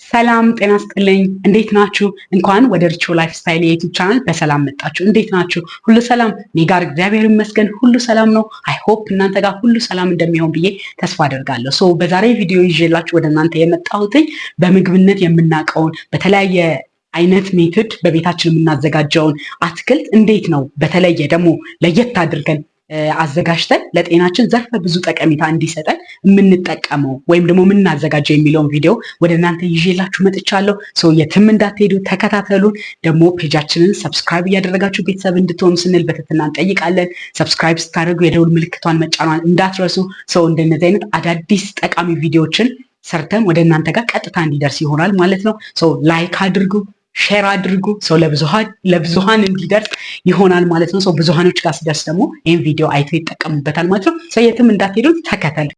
ሰላም ጤና ስጥልኝ። እንዴት ናችሁ? እንኳን ወደ ሪቾ Lifestyle የ YouTube channel በሰላም መጣችሁ። እንዴት ናችሁ? ሁሉ ሰላም? እኔ ጋር እግዚአብሔር ይመስገን ሁሉ ሰላም ነው። I hope እናንተ ጋር ሁሉ ሰላም እንደሚሆን ብዬ ተስፋ አደርጋለሁ። So በዛሬ ቪዲዮ ይዤላችሁ ወደ እናንተ የመጣሁትኝ በምግብነት የምናውቀውን፣ በተለያየ አይነት method በቤታችን የምናዘጋጀውን አትክልት እንዴት ነው በተለየ ደግሞ ለየት አድርገን አዘጋጅተን ለጤናችን ዘርፈ ብዙ ጠቀሜታ እንዲሰጠን የምንጠቀመው ወይም ደግሞ የምናዘጋጀው የሚለውን ቪዲዮ ወደ እናንተ ይዤላችሁ መጥቻለሁ። So የትም እንዳትሄዱ ተከታተሉን። ደግሞ page ኣችንን subscribe እያደረጋችሁ ቤተሰብ እንድትሆኑ ስንል በትህትና እንጠይቃለን። Subscribe ስታደርጉ የደውል ምልክቷን መጫኗን እንዳትረሱ። So እንደነዚህ አይነት አዳዲስ ጠቃሚ ቪዲዮዎችን ሰርተን ወደ እናንተ ጋር ቀጥታ እንዲደርስ ይሆናል ማለት ነው። So like አድርጉ፣ share አድርጉ፣ so ለብዙሃን እንዲደርስ ይሆናል ማለት ነው። So ብዙሃኖች ጋር ሲደርስ ደግሞ ይህን ቪዲዮ አይተው ይጠቀሙበታል ማለት ነው። So የትም እንዳትሄዱ ተከተሉ።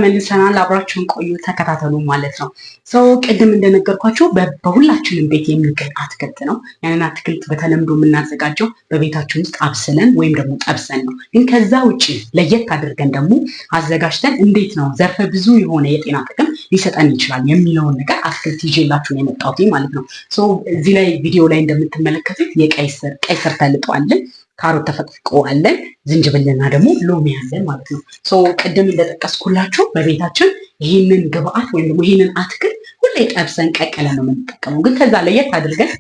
መልሰናል። አብራችሁን ቆዩ፣ ተከታተሉ ማለት ነው። So ቅድም እንደነገርኳችሁ በሁላችንም ቤት የሚገኝ አትክልት ነው። ያንን አትክልት በተለምዶ የምናዘጋጀው በቤታችን ውስጥ አብስለን ወይም ደግሞ ጠብሰን ነው። ግን ከዛ ውጭ ለየት አድርገን ደግሞ አዘጋጅተን እንዴት ነው ዘርፈ ብዙ የሆነ የጤና ጥቅም ሊሰጠን ይችላል የሚለውን ነገር አትክልት ይዤላችሁ ነው የመጣሁት ማለት ነው። So እዚህ ላይ ቪዲዮ ላይ እንደምትመለከቱት የቀይ ስር፣ ቀይ ስር ተልጧልን፣ ካሮት ተፈቅፍቆ አለን፣ ዝንጅብልና ደግሞ ሎሚ አለን ማለት ነው። So ቅድም እንደጠቀስኩላችሁ በቤታችን ይህንን ግብአት ወይም ደግሞ ይህንን አትክልት ሁሌ ጠብሰን ቀቅለን ነው የምንጠቀመው። ግን ከዛ ለየት አድርገን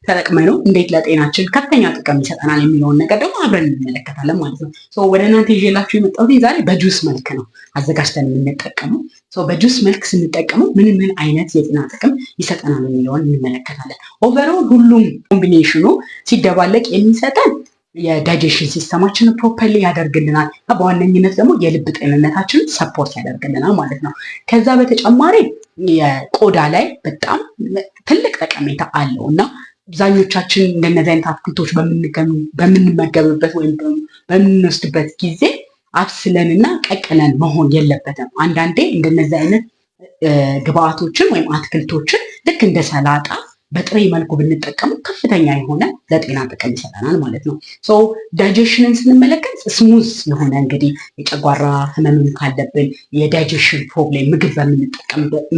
ተጠቅመነው እንዴት ለጤናችን ከፍተኛ ጥቅም ይሰጠናል የሚለውን ነገር ደግሞ አብረን እንመለከታለን ማለት ነው። So ወደ እናንተ ይዤላችሁ የመጣሁት ዛሬ በጁስ መልክ ነው አዘጋጅተን የምንጠቀመው። So በጁስ መልክ ስንጠቀመው ምን ምን አይነት የጤና ጥቅም ይሰጠናል የሚለውን እንመለከታለን። Overall ሁሉም combination ኑ ሲደባለቅ የሚሰጠን የ digestion system ኣችንን properly ያደርግልናል። በዋነኝነት ደግሞ የልብ ጤንነታችንን support ያደርግልናል ማለት ነው። ከዛ በተጨማሪ የቆዳ ላይ በጣም ትልቅ ጠቀሜታ አለው እና አብዛኞቻችን እንደነዚህ አይነት አትክልቶች በምንመገብበት ወይም በምንወስድበት ጊዜ አብስለንና ቀቅለን መሆን የለበትም። አንዳንዴ እንደነዚህ አይነት ግብአቶችን ወይም አትክልቶችን ልክ እንደ ሰላጣ በጥሬ መልኩ ብንጠቀመው ከፍተኛ የሆነ ለጤና ጥቅም ይሰጠናል ማለት ነው። So digestion ን ስንመለከት smooth የሆነ፣ እንግዲህ የጨጓራ ህመምም ካለብን፣ የ digestion problem፣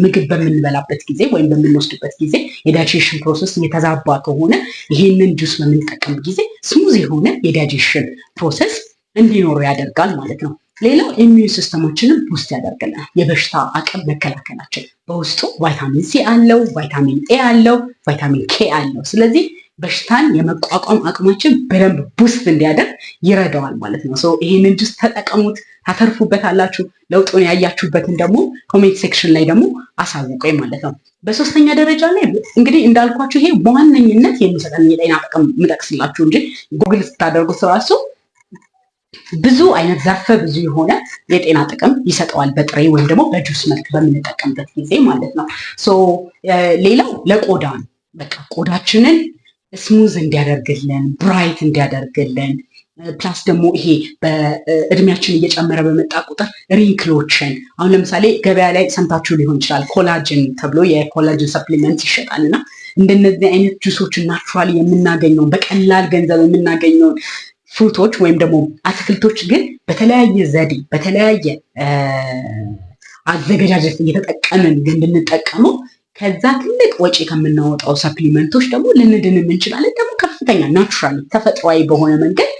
ምግብ በምንበላበት ጊዜ ወይም በምንወስድበት ጊዜ የ digestion process እየተዛባ ከሆነ ይህንን ጁስ በምንጠቀም ጊዜ smooth የሆነ የ digestion process እንዲኖሩ ያደርጋል ማለት ነው። ሌላው immune system ኣችንን boost ያደርግልናል። የበሽታ አቅም መከላከላችን፣ በውስጡ ቫይታሚን C አለው፣ ቫይታሚን A አለው፣ ቫይታሚን K አለው። ስለዚህ በሽታን የመቋቋም አቅማችን በደንብ boost እንዲያደርግ ይረዳዋል ማለት ነው። So ይሄንን ጁስ ተጠቀሙት፣ ታተርፉበታላችሁ። ለውጡን ያያችሁበትን ደግሞ comment section ላይ ደግሞ አሳውቁኝ ማለት ነው። በሶስተኛ ደረጃ ላይ እንግዲህ እንዳልኳችሁ ይሄ በዋነኝነት የሚሰጠን የጤና ጥቅም የምጠቅስላችሁ እንጂ ጉግል ስታደርጉት ራሱ ብዙ አይነት ዘርፈ ብዙ የሆነ የጤና ጥቅም ይሰጠዋል በጥሬ ወይም ደግሞ በጁስ መልክ በምንጠቀምበት ጊዜ ማለት ነው። So ሌላው ለቆዳ ነው። በቃ ቆዳችንን smooth እንዲያደርግልን፣ bright እንዲያደርግልን፣ plus ደግሞ ይሄ በእድሜያችን እየጨመረ በመጣ ቁጥር wrinkle ኦችን፣ አሁን ለምሳሌ ገበያ ላይ ሰምታችሁ ሊሆን ይችላል፣ collagen ተብሎ የ collagen supplement ይሸጣል። እና እንደነዚህ አይነት ጁሶችን naturally የምናገኘውን፣ በቀላል ገንዘብ የምናገኘውን fruit ኦች ወይም ደግሞ አትክልቶች ግን በተለያየ ዘዴ፣ በተለያየ አዘገጃጀት እየተጠቀምን ግን ብንጠቀመው ከዛ ትልቅ ወጪ ከምናወጣው supplement ኦች ደግሞ ልንድንም እንችላለን። ደግሞ ከፍተኛ natural ተፈጥሯዊ በሆነ መንገድ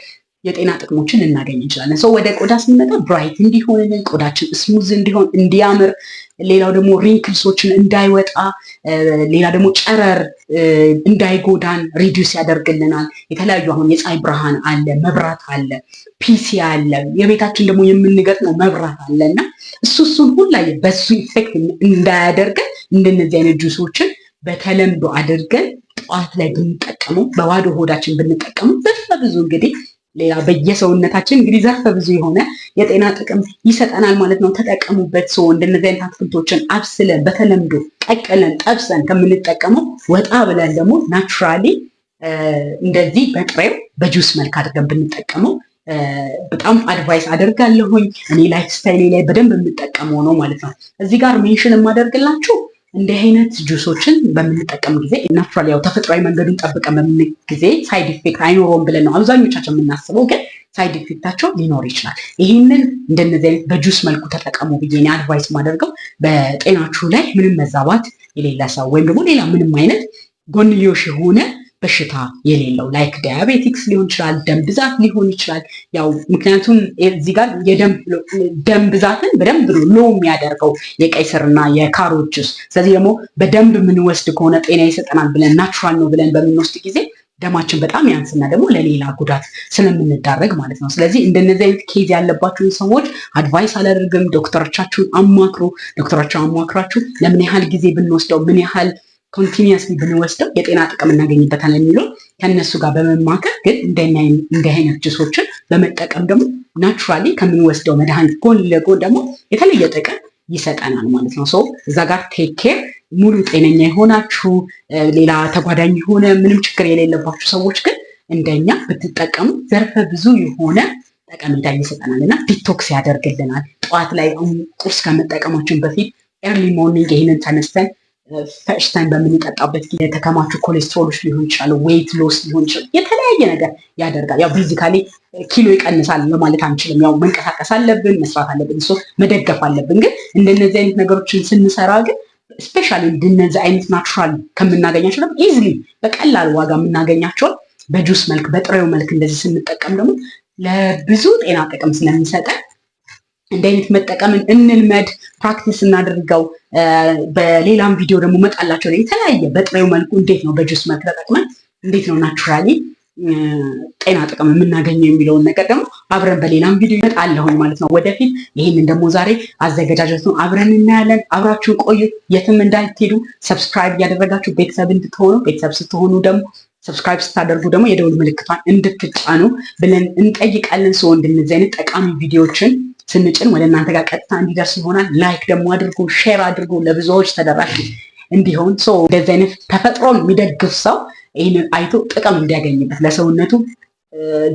የጤና ጥቅሞችን ልናገኝ እንችላለን። So ወደ ቆዳ ስንመጣ bright እንዲሆንልን፣ ቆዳችን smooth እንዲሆን፣ እንዲያምር፣ ሌላው ደግሞ wrinkles ኦችን እንዳይወጣ፣ ሌላ ደግሞ ጨረር እንዳይጎዳን reduce ያደርግልናል። የተለያዩ አሁን የፀሐይ ብርሃን አለ፣ መብራት አለ፣ PC አለ፣ የቤታችን ደግሞ የምንገጥመው መብራት አለ እና እሱን ሁላ በሱ effect እንዳያደርገን እንደነዚህ አይነት ጁሶችን በተለምዶ አድርገን ጠዋት ላይ ብንጠቀመው፣ በባዶ ሆዳችን ብንጠቀመው ዘርፈ ብዙ፣ እንግዲህ ሌላ በየሰውነታችን እንግዲህ ዘርፈ ብዙ የሆነ የጤና ጥቅም ይሰጠናል ማለት ነው። ተጠቀሙበት። So እንደነዚህ አይነት አትክልቶችን አብስለን፣ በተለምዶ ቀቅለን፣ ጠብሰን ከምንጠቀመው ወጣ ብለን ደግሞ naturally እንደዚህ በጥሬው በጁስ መልክ አድርገን ብንጠቀመው በጣም advise አደርጋለሁኝ። እኔ lifestyle ኤ ላይ በደንብ የምጠቀመው ነው ማለት ነው። እዚህ ጋር mention የማደርግላችሁ እንዲህ አይነት ጁሶችን በምንጠቀም ጊዜ natural ያው ተፈጥሯዊ መንገዱን ጠብቀን በምን ጊዜ side effect አይኖረውም ብለን ነው አብዛኞቻችን የምናስበው፣ ግን side effect ኣቸው ሊኖር ይችላል። ይህንን እንደነዚህ አይነት በጁስ መልኩ ተጠቀሙ ብዬ እኔ advice ማደርገው በጤናችሁ ላይ ምንም መዛባት የሌለ ሰው ወይም ደግሞ ሌላ ምንም አይነት ጎንዮሽ የሆነ በሽታ የሌለው like diabetics ሊሆን ይችላል፣ ደም ብዛት ሊሆን ይችላል። ያው ምክንያቱም እዚህ ጋር የደም ብዛትን በደንብ ነው low የሚያደርገው የቀይ ስርና የካሮት ጁስ። ስለዚህ ደግሞ በደንብ የምንወስድ ከሆነ ጤና ይሰጠናል ብለን natural ነው ብለን በምንወስድ ጊዜ ደማችን በጣም ያንስና ደግሞ ለሌላ ጉዳት ስለምንዳረግ ማለት ነው። ስለዚህ እንደነዚህ አይነት case ያለባችሁን ሰዎች advice አላደርግም። ዶክተሮቻችሁን አማክሩ። ዶክተሮቻችሁን አማክራችሁ ለምን ያህል ጊዜ ብንወስደው፣ ምን ያህል continuously ብንወስደው የጤና ጥቅም እናገኝበታለን የሚለው ከእነሱ ጋር በመማከር፣ ግን እንዲህ አይነት ጁሶችን በመጠቀም ደግሞ naturally ከምንወስደው መድኃኒት ጎን ለጎን ደግሞ የተለየ ጥቅም ይሰጠናል ማለት ነው። So እዛ ጋር take care። ሙሉ ጤነኛ የሆናችሁ፣ ሌላ ተጓዳኝ የሆነ ምንም ችግር የሌለባችሁ ሰዎች ግን እንደኛ ብትጠቀሙ ዘርፈ ብዙ የሆነ ጠቀሜታ ይሰጠናል እና detox ያደርግልናል። ጠዋት ላይ ቁርስ ከመጠቀማችን በፊት early morning ይህንን ተነስተን ፈጭተን በምንጠጣበት ጊዜ የተከማቹ ኮሌስትሮሎች ሊሆን ይችላል፣ weight loss ሊሆን ይችላል፣ የተለያየ ነገር ያደርጋል። ያው basically ኪሎ ይቀንሳል ለማለት አንችልም። ያው መንቀሳቀስ አለብን፣ መስራት አለብን፣ እሱ መደገፍ አለብን። ግን እንደነዚህ አይነት ነገሮችን ስንሰራ ግን especially እንደነዚህ አይነት natural ከምናገኛቸው ደግሞ easily በቀላል ዋጋ የምናገኛቸውን በጁስ መልክ፣ በጥሬው መልክ እንደዚህ ስንጠቀም ደግሞ ለብዙ ጤና ጥቅም ስለሚሰጠን እንደ አይነት መጠቀምን እንልመድ፣ practice እናድርገው። በሌላም ቪዲዮ ደግሞ መጣላቸው የተለያየ በጥሬው መልኩ እንዴት ነው በጁስ መልክ ተጠቅመን እንዴት ነው naturally ጤና ጥቅም የምናገኘው የሚለውን ነገር ደግሞ አብረን በሌላም ቪዲዮ እመጣለሁኝ ማለት ነው ወደፊት። ይህንን ደግሞ ዛሬ አዘገጃጀቱን አብረን እናያለን። አብራችሁን ቆዩ፣ የትም እንዳትሄዱ። Subscribe እያደረጋችሁ ቤተሰብ እንድትሆኑ፣ ቤተሰብ ስትሆኑ ደግሞ subscribe ስታደርጉ ደግሞ የደውል ምልክቷን እንድትጫኑ ብለን እንጠይቃለን። ሰው እንደነዚህ አይነት ጠቃሚ ቪዲዮዎችን ስንጭን ወደ እናንተ ጋር ቀጥታ እንዲደርስ ይሆናል። Like ደግሞ አድርጉ፣ share አድርጉ፣ ለብዙዎች ተደራሽ እንዲሆን፣ እንደዚህ አይነት ተፈጥሮን የሚደግፍ ሰው ይህንን አይቶ ጥቅም እንዲያገኝበት፣ ለሰውነቱ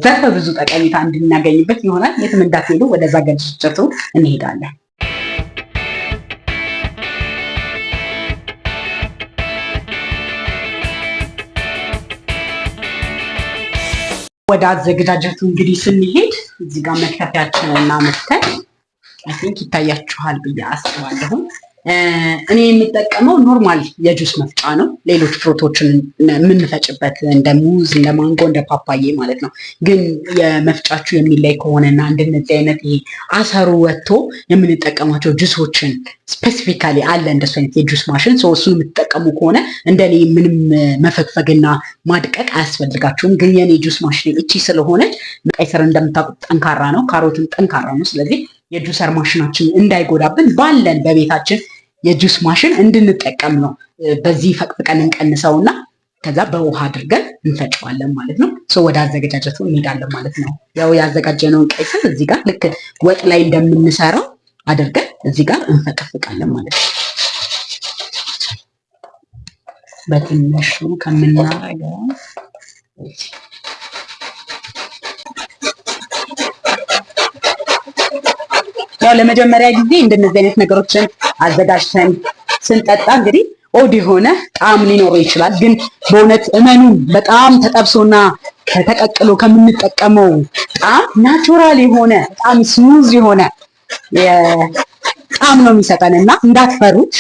ዘርፈ ብዙ ጠቀሜታ እንድናገኝበት ይሆናል። የትም እንዳትሄዱ፣ ወደዛ ገጭቱ እንሄዳለን። ወደ አዘገጃጀቱ እንግዲህ ስንሄድ እዚህ ጋር መክተፊያችንን አመጥተን I think ይታያችኋል ብዬ አስባለሁ። እኔ የምጠቀመው normal የጁስ መፍጫ ነው። ሌሎች fruit ኦችን የምንፈጭበት እንደ ሙዝ፣ እንደ ማንጎ፣ እንደ ፓፓዬ ማለት ነው። ግን የመፍጫችሁ የሚለይ ከሆነና እንደነዚህ አይነት ይሄ አሰሩ ወጥቶ የምንጠቀማቸው ጁሶችን specifically አለ እንደሱ አይነት የጁስ ማሽን፣ እሱን የምትጠቀሙ ከሆነ እንደኔ ምንም መፈግፈግና ማድቀቅ አያስፈልጋችሁም። ግን የኔ ጁስ ማሽን እቺ ስለሆነች ቀይ ስር እንደምታውቁት ጠንካራ ነው፣ ካሮትም ጠንካራ ነው። ስለዚህ የ juicer ማሽናችን እንዳይጎዳብን ባለን በቤታችን የጁስ ማሽን እንድንጠቀም ነው። በዚህ ፈቅፍቀን እንቀንሰውና ከዛ በውሃ አድርገን እንፈጨዋለን ማለት ነው። ወደ አዘገጃጀቱ እንሄዳለን ማለት ነው። ያው ያዘጋጀነውን ቀይ ስር እዚህ ጋር ልክ ወጥ ላይ እንደምንሰራው አድርገን እዚህ ጋር እንፈቀፍቃለን ማለት ነው። በትንሹ ከምናረገው ያው ለመጀመሪያ ጊዜ እንደነዚህ አይነት ነገሮችን አዘጋጅተን ስንጠጣ እንግዲህ odd የሆነ ጣዕም ሊኖረው ይችላል። ግን በእውነት እመኑን በጣም ተጠብሶና ከተቀቅሎ ከምንጠቀመው ጣዕም natural የሆነ በጣም smooth የሆነ ጣዕም ነው የሚሰጠን እና እንዳትፈሩት።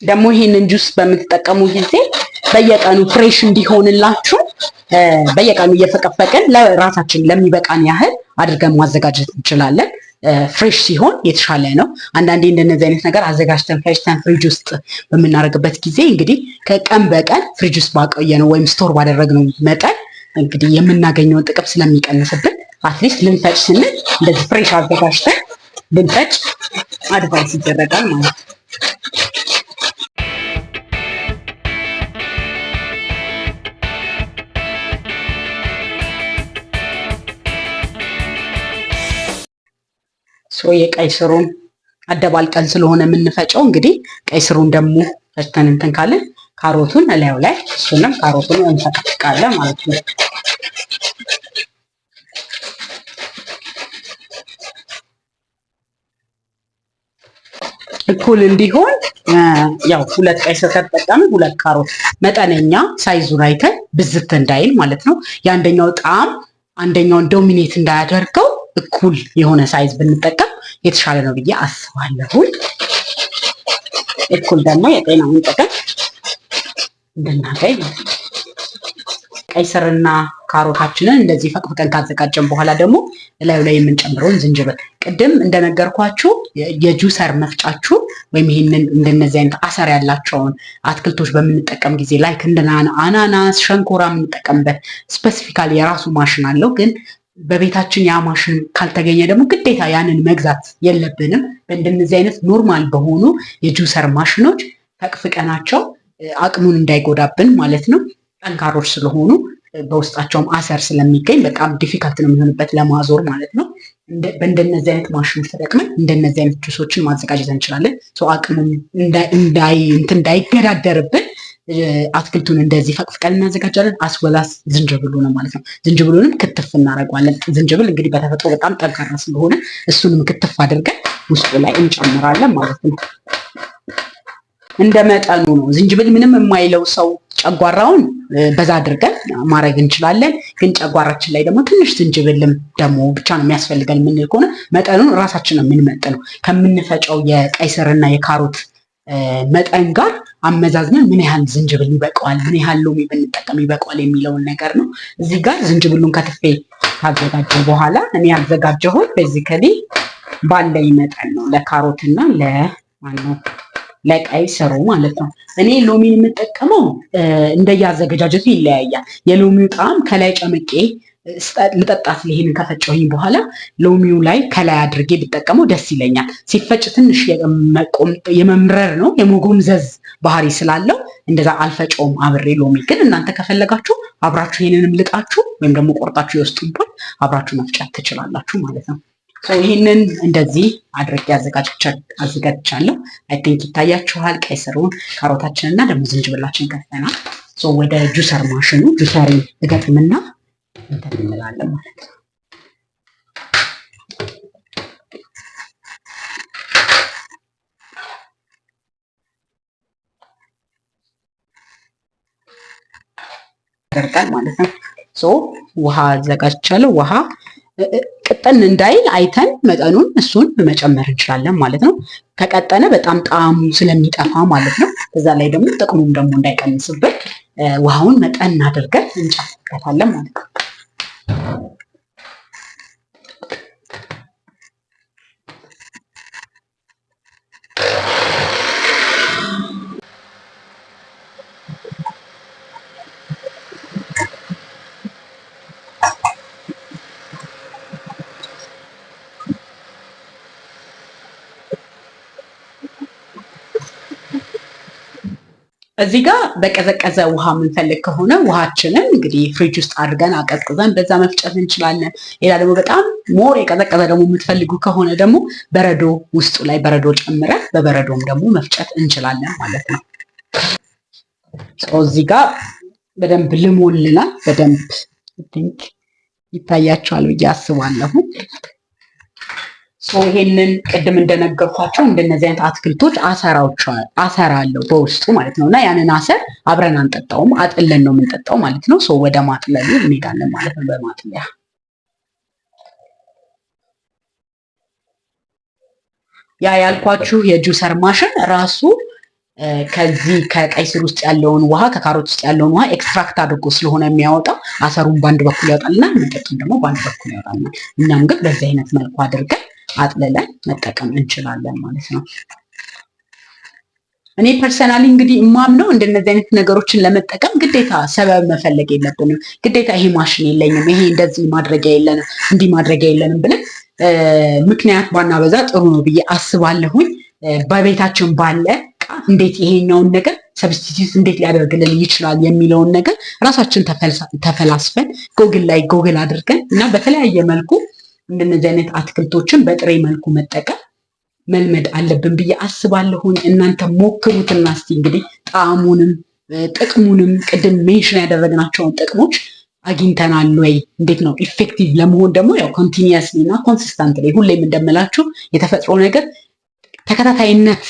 ደግሞ ይሄንን ጁስ በምትጠቀሙ ጊዜ በየቀኑ fresh እንዲሆንላችሁ በየቀኑ እየፈቀፈቅን ለራሳችን ለሚበቃን ያህል አድርገን ማዘጋጀት እንችላለን። Fresh ሲሆን የተሻለ ነው። አንዳንዴ እንደነዚህ አይነት ነገር አዘጋጅተን ፈጭተን ፍሪጅ ውስጥ በምናደርግበት ጊዜ እንግዲህ ከቀን በቀን ፍሪጅ ውስጥ ባቆየነው ወይም store ባደረግነው መጠን እንግዲህ የምናገኘውን ጥቅም ስለሚቀንስብን at least ልንፈጭ ስንል እንደዚህ fresh አዘጋጅተን ብንፈጭ advice ይደረጋል ማለት ነው። So የቀይ ስሩን አደባልቀን ስለሆነ የምንፈጨው እንግዲህ ቀይ ስሩን ደግሞ ፈጭተን እንትን ካለን ካሮቱን እላዩ ላይ እሱንም ካሮቱን እንፈቀፍቃለን ማለት ነው። እኩል እንዲሆን ያው ሁለት ቀይ ስር ከተጠቀምን ሁለት ካሮት መጠነኛ size ኡን አይተን ብዝት እንዳይል ማለት ነው። የአንደኛው ጣዕም አንደኛውን dominate እንዳያደርገው እኩል የሆነ size ብንጠቀም የተሻለ ነው ብዬ አስባለሁ። እኩል ደግሞ የጤናውን ጥቅም እንድናገኝ ማለት ነው። ቀይ ስርና ካሮታችንን እንደዚህ ፈቅፍቀን ካዘጋጀን በኋላ ደግሞ እላዩ ላይ የምንጨምረውን ዝንጅብል ቅድም እንደነገርኳችሁ የ juicer መፍጫችሁ ወይም ይህንን እንደነዚህ አይነት አሰር ያላቸውን አትክልቶች በምንጠቀም ጊዜ like እንደ አናናስ፣ ሸንኮራ የምንጠቀምበት specifically የራሱ ማሽን አለው። ግን በቤታችን ያ ማሽን ካልተገኘ ደግሞ ግዴታ ያንን መግዛት የለብንም። በእንደነዚህ አይነት normal በሆኑ የ juicer ማሽኖች ፈቅፍቀናቸው አቅሙን እንዳይጎዳብን ማለት ነው። ጠንካሮች ስለሆኑ በውስጣቸውም አሰር ስለሚገኝ በጣም difficult ነው የሚሆንበት ለማዞር ማለት ነው። በእንደነዚህ አይነት ማሽኖች ተጠቅመን እንደነዚህ አይነት ጁሶችን ማዘጋጀት እንችላለን። አቅሙን እንዳይገዳደርብን አትክልቱን እንደዚህ ፈቅፍቀን እናዘጋጃለን። as well as ዝንጅብሉ ነው ማለት ነው። ዝንጅብሉንም ክትፍ እናደርገዋለን። ዝንጅብል እንግዲህ በተፈጥሮ በጣም ጠንካራ ስለሆነ እሱንም ክትፍ አድርገን ውስጡ ላይ እንጨምራለን ማለት ነው። እንደ መጠኑ ነው። ዝንጅብል ምንም የማይለው ሰው ጨጓራውን በዛ አድርገን ማድረግ እንችላለን። ግን ጨጓራችን ላይ ደግሞ ትንሽ ዝንጅብልም ደግሞ ብቻ ነው የሚያስፈልገን የምንል ከሆነ መጠኑን ራሳችን ነው የምንመጥነው። ከምንፈጨው የቀይ ስርና የካሮት መጠን ጋር አመዛዝነን ምን ያህል ዝንጅብል ይበቃዋል፣ ምን ያህል ሎሚ ብንጠቀም ይበቃዋል የሚለውን ነገር ነው። እዚህ ጋር ዝንጅብሉን ከትፌ ካዘጋጀው በኋላ እኔ ያዘጋጀሁት basically ባለኝ መጠን ነው ለካሮትና ለማነው ለቀይ ስሩ ማለት ነው። እኔ ሎሚን የምጠቀመው እንደየአዘገጃጀቱ ይለያያል። የሎሚው ጣዕም ከላይ ጨምቄ ልጠጣት ይሄንን ከፈጨሁኝ በኋላ ሎሚው ላይ ከላይ አድርጌ ብጠቀመው ደስ ይለኛል። ሲፈጭ ትንሽ የመምረር ነው የመጎምዘዝ ባህሪ ስላለው እንደዛ አልፈጨውም አብሬ ሎሚ። ግን እናንተ ከፈለጋችሁ አብራችሁ ይሄንንም ልጣችሁ ወይም ደግሞ ቆርጣችሁ የውስጡን አብራችሁ መፍጨት ትችላላችሁ ማለት ነው። ይህንን እንደዚህ አድርጌ አዘጋጅቻለሁ። I think ይታያችኋል። ቀይ ስሩን ካሮታችንን እና ደግሞ ዝንጅብላችን ከትፈናል። ወደ juicer ማሽኑ juicer እገጥምና እንትን እንላለን ማለት ነው። ያደርጋል ማለት ነው። ውሃ አዘጋጅቻለሁ። ውሃ ቅጥን እንዳይል አይተን መጠኑን እሱን መጨመር እንችላለን ማለት ነው። ከቀጠነ በጣም ጣዕሙ ስለሚጠፋ ማለት ነው። በዛ ላይ ደግሞ ጥቅሙም ደግሞ እንዳይቀንስብን ውሃውን መጠን አድርገን እንጨምርበታለን ማለት ነው። እዚህ ጋር በቀዘቀዘ ውሃ የምንፈልግ ከሆነ ውሃችንን እንግዲህ ፍሪጅ ውስጥ አድርገን አቀዝቅዘን በዛ መፍጨት እንችላለን። ሌላ ደግሞ በጣም more የቀዘቀዘ ደግሞ የምትፈልጉ ከሆነ ደግሞ በረዶ ውስጡ ላይ በረዶ ጨምረን በበረዶም ደግሞ መፍጨት እንችላለን ማለት ነው። እዚህ ጋር በደንብ ልሞልናል። በደንብ think ይታያቸዋል ብዬ አስባለሁ። ይሄንን ቅድም እንደነገርኳቸው እንደነዚህ አይነት አትክልቶች አሰር አለው በውስጡ ማለት ነው። እና ያንን አሰር አብረን አንጠጣውም፣ አጥለን ነው የምንጠጣው ማለት ነው። ወደ ማጥለሉ እንሄዳለን ማለት ነው። በማጥለያ ያ ያልኳችሁ የ juicer ማሽን ራሱ ከዚህ ከቀይ ስር ውስጥ ያለውን ውሃ ከካሮት ውስጥ ያለውን ውሃ extract አድርጎ ስለሆነ የሚያወጣው አሰሩን በአንድ በኩል ያወጣልና መጠጡን ደግሞ በአንድ በኩል ያወጣልና እኛም ግን በዚህ አይነት መልኩ አድርገን አጥልለን መጠቀም እንችላለን ማለት ነው። እኔ personally እንግዲህ እማምነው እንደነዚህ አይነት ነገሮችን ለመጠቀም ግዴታ ሰበብ መፈለግ የለብንም። ግዴታ ይሄ ማሽን የለኝም፣ ይሄ እንደዚህ ማድረጊያ የለንም፣ እንዲህ ማድረጊያ የለንም ብለን ምክንያት ባናበዛ ጥሩ ነው ብዬ አስባለሁኝ። በቤታችን ባለ እቃ እንዴት ይሄኛውን ነገር substitute እንዴት ሊያደርግልን ይችላል የሚለውን ነገር ራሳችን ተፈላስፈን ጎግል ላይ ጎግል አድርገን እና በተለያየ መልኩ እንደነዚህ አይነት አትክልቶችን በጥሬ መልኩ መጠቀም መልመድ አለብን ብዬ አስባለሁኝ። እናንተ ሞክሩትና እስቲ እንግዲህ ጣዕሙንም ጥቅሙንም ቅድም mention ያደረግናቸውን ጥቅሞች አግኝተናል ወይ? እንዴት ነው effective ለመሆን ደግሞ ያው continuously እና consistently ሁሌም እንደምላችሁ የተፈጥሮ ነገር ተከታታይነት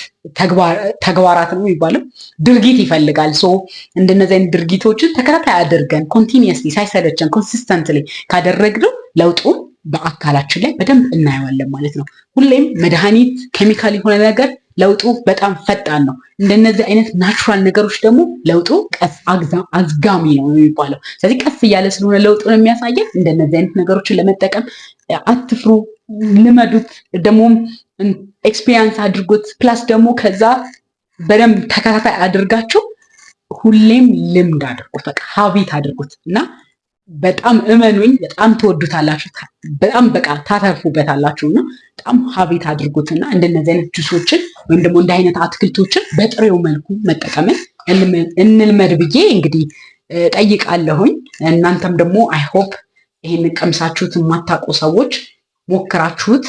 ተግባራት ነው የሚባለው ድርጊት ይፈልጋል። So እንደነዚህ አይነት ድርጊቶችን ተከታታይ አድርገን continuously ሳይሰለቸን consistently ካደረግነው ለውጡን በአካላችን ላይ በደንብ እናየዋለን ማለት ነው። ሁሌም መድኃኒት ኬሚካል የሆነ ነገር ለውጡ በጣም ፈጣን ነው። እንደነዚህ አይነት natural ነገሮች ደግሞ ለውጡ ቀስ አዝጋሚ ነው የሚባለው። ስለዚህ ቀስ እያለ ስለሆነ ለውጡን የሚያሳየን እንደነዚህ አይነት ነገሮችን ለመጠቀም አትፍሩ፣ ልመዱት፣ ደግሞም experience አድርጉት። Plus ደግሞ ከዛ በደንብ ተከታታይ አድርጋችሁ ሁሌም ልምድ አድርጉት፣ በቃ habit አድርጉት እና በጣም እመኑኝ በጣም ትወዱታላችሁ። በጣም በቃ ታተርፉበታላችሁ እና በጣም habit አድርጉትና እንደነዚህ አይነት ጁሶችን ወይም ደግሞ እንደ አይነት አትክልቶችን በጥሬው መልኩ መጠቀምን እንልመድ ብዬ እንግዲህ ጠይቃለሁኝ። እናንተም ደግሞ I hope ይሄንን ቀምሳችሁት የማታውቁ ሰዎች ሞክራችሁት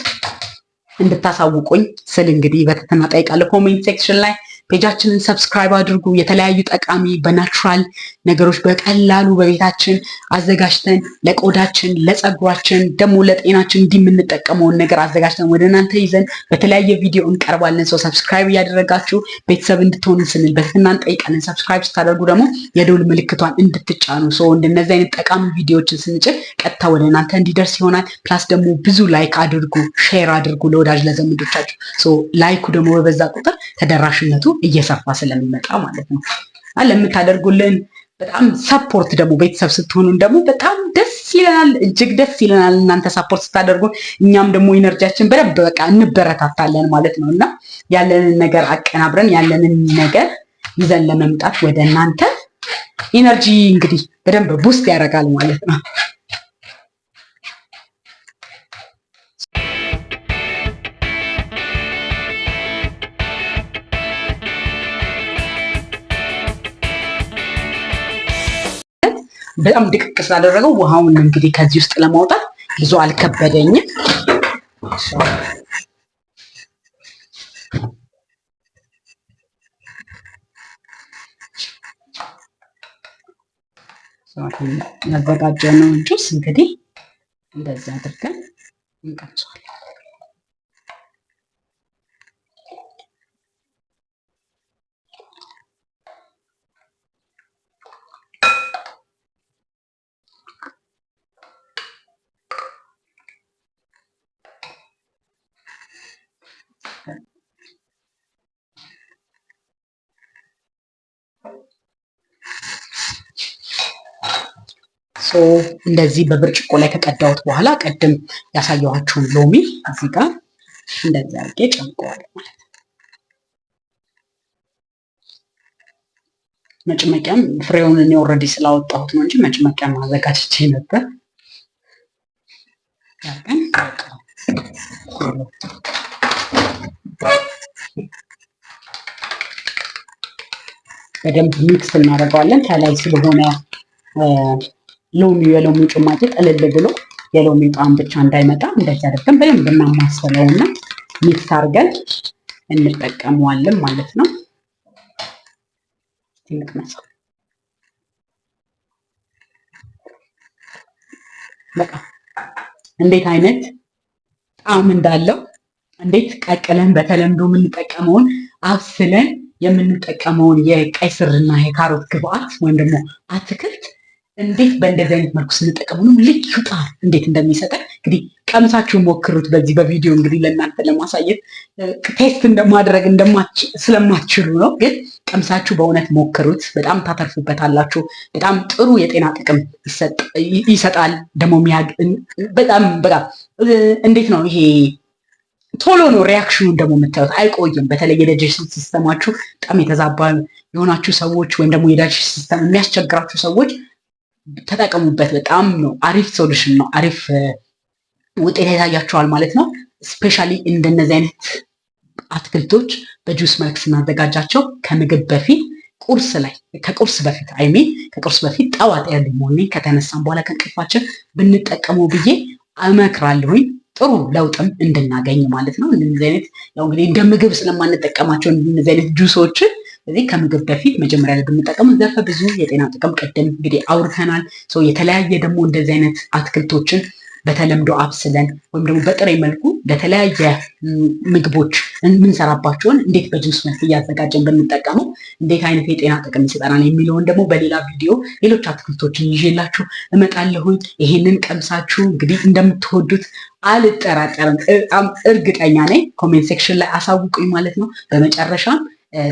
እንድታሳውቁኝ ስል እንግዲህ በትህትና ጠይቃለሁ። Comment section ላይ page ኣችንን subscribe አድርጉ። የተለያዩ ጠቃሚ በ natural ነገሮች በቀላሉ በቤታችን አዘጋጅተን ለቆዳችን፣ ለፀጉራችን፣ ደግሞ ለጤናችን እንዲህ የምንጠቀመውን ነገር አዘጋጅተን ወደ እናንተ ይዘን በተለያየ ቪዲዮ እንቀርባለን። So subscribe እያደረጋችሁ ቤተሰብ እንድትሆኑ ስንል በትህትና እንጠይቃለን። Subscribe ስታደርጉ ደግሞ የደውል ምልክቷን እንድትጫኑ so እንደነዚህ አይነት ጠቃሚ ቪዲዮዎችን ስንጭን ቀጥታ ወደ እናንተ እንዲደርስ ይሆናል። Plus ደግሞ ብዙ like አድርጉ፣ share አድርጉ ለወዳጅ ለዘመዶቻችሁ። So like ኡ ደግሞ በበዛ ቁጥር ተደራሽነቱ እየሰፋ ስለሚመጣ ማለት ነው። ለምታደርጉልን በጣም support ደግሞ ቤተሰብ ስትሆኑን ደግሞ በጣም ደስ ይለናል፣ እጅግ ደስ ይለናል። እናንተ support ስታደርጉ እኛም ደግሞ energy ያችን በደንብ በቃ እንበረታታለን ማለት ነው እና ያለንን ነገር አቀናብረን ያለንን ነገር ይዘን ለመምጣት ወደ እናንተ energy እንግዲህ በደንብ boost ያደርጋል ማለት ነው። በጣም ድቅቅ ስላደረገው ውሃውን እንግዲህ ከዚህ ውስጥ ለማውጣት ብዙ አልከበደኝም። ያዘጋጀነውን ጁስ እንግዲህ እንደዚህ አድርገን እንቀምሰዋለን። So እንደዚህ በብርጭቆ ላይ ከቀዳሁት በኋላ ቅድም ያሳየኋችሁን ሎሚ እዚህ ጋር እንደዚህ አድርጌ ጨምቀዋለሁ ማለት ነው። መጭመቂያም ፍሬውን እኔ already ስላወጣሁት ነው እንጂ መጭመቂያም አዘጋጅቼ ነበር። ያርገን በደንብ mix እናደርገዋለን። ከላይ ስለሆነ ሎሚው የሎሚው ጭማቂ ጥልል ብሎ የሎሚው ጣዕም ብቻ እንዳይመጣ እንደዚህ አድርገን በደንብ እናማስለውና mix አድርገን እንጠቀመዋለን ማለት ነው። እንቅመሰው። በቃ እንዴት አይነት ጣዕም እንዳለው፣ እንዴት ቀቅለን በተለምዶ የምንጠቀመውን አብስለን የምንጠቀመውን የቀይ ስርና የካሮት ግብአት ወይም ደግሞ አትክልት እንዴት በእንደዚህ አይነት መልኩ ስንጠቀሙ ነው ልዩ ጣዕም እንዴት እንደሚሰጠን እንግዲህ ቀምሳችሁ ሞክሩት። በዚህ በቪዲዮ እንግዲህ ለእናንተ ለማሳየት taste እንደማድረግ ስለማትችሉ ነው፣ ግን ቀምሳችሁ በእውነት ሞክሩት። በጣም ታተርፉበታላችሁ። በጣም ጥሩ የጤና ጥቅም ይሰጣል። ደግሞ በጣም በጣም እንዴት ነው ይሄ ቶሎ ነው reaction ኑን ደግሞ የምታዩት፣ አይቆይም። በተለይ የ digestion system ኣችሁ በጣም የተዛባ የሆናችሁ ሰዎች ወይም ደግሞ የ digestion system የሚያስቸግራችሁ ሰዎች ተጠቀሙበት። በጣም ነው አሪፍ solution ነው፣ አሪፍ ውጤት ያሳያቸዋል ማለት ነው። Specially እንደነዚህ አይነት አትክልቶች በጁስ መልክ ስናዘጋጃቸው ከምግብ በፊት ቁርስ ላይ ከቁርስ በፊት I mean ከቁርስ በፊት ጠዋት early morning ከተነሳን በኋላ ከእንቅልፋችን ብንጠቀመው ብዬ እመክራለሁኝ። ጥሩ ለውጥም እንድናገኝ ማለት ነው። እንደዚህ አይነት ያው እንግዲህ እንደ ምግብ ስለማንጠቀማቸው እንደዚህ አይነት ጁሶችን ስለዚህ ከምግብ በፊት መጀመሪያ ላይ ብንጠቀሙ ዘርፈ ብዙ የጤና ጥቅም ቅድም እንግዲህ አውርተናል። የተለያየ ደግሞ እንደዚህ አይነት አትክልቶችን በተለምዶ አብስለን ወይም ደግሞ በጥሬ መልኩ ለተለያየ ምግቦች የምንሰራባቸውን እንዴት በጁስ መልክ እያዘጋጀን ብንጠቀመው እንዴት አይነት የጤና ጥቅም ይሰጠናል የሚለውን ደግሞ በሌላ ቪዲዮ ሌሎች አትክልቶችን ይዤላችሁ እመጣለሁኝ። ይሄንን ቀምሳችሁ እንግዲህ እንደምትወዱት አልጠራጠርም፣ በጣም እርግጠኛ ነኝ። Comment section ላይ አሳውቁኝ ማለት ነው። በመጨረሻም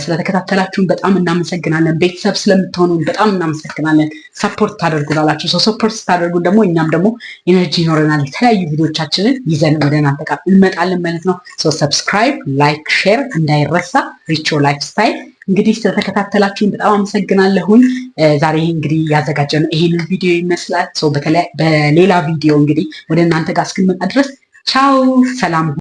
ስለተከታተላችሁን በጣም እናመሰግናለን። ቤተሰብ ስለምትሆኑን በጣም እናመሰግናለን። Support ታደርጉናላችሁ። So support ስታደርጉን ደግሞ እኛም ደግሞ energy ይኖረናል። የተለያዩ ቪዲዮቻችንን ይዘን ወደ እናንተ ጋር እንመጣለን ማለት ነው። So subscribe፣ like፣ share እንዳይረሳ። ሪቾ Lifestyle። እንግዲህ ስለተከታተላችሁን በጣም አመሰግናለሁኝ። ዛሬ እንግዲህ ያዘጋጀነው ይሄንን ቪዲዮ ይመስላል። So በሌላ ቪዲዮ እንግዲህ ወደ እናንተ ጋር እስክንመጣ ድረስ ቻው፣ ሰላም።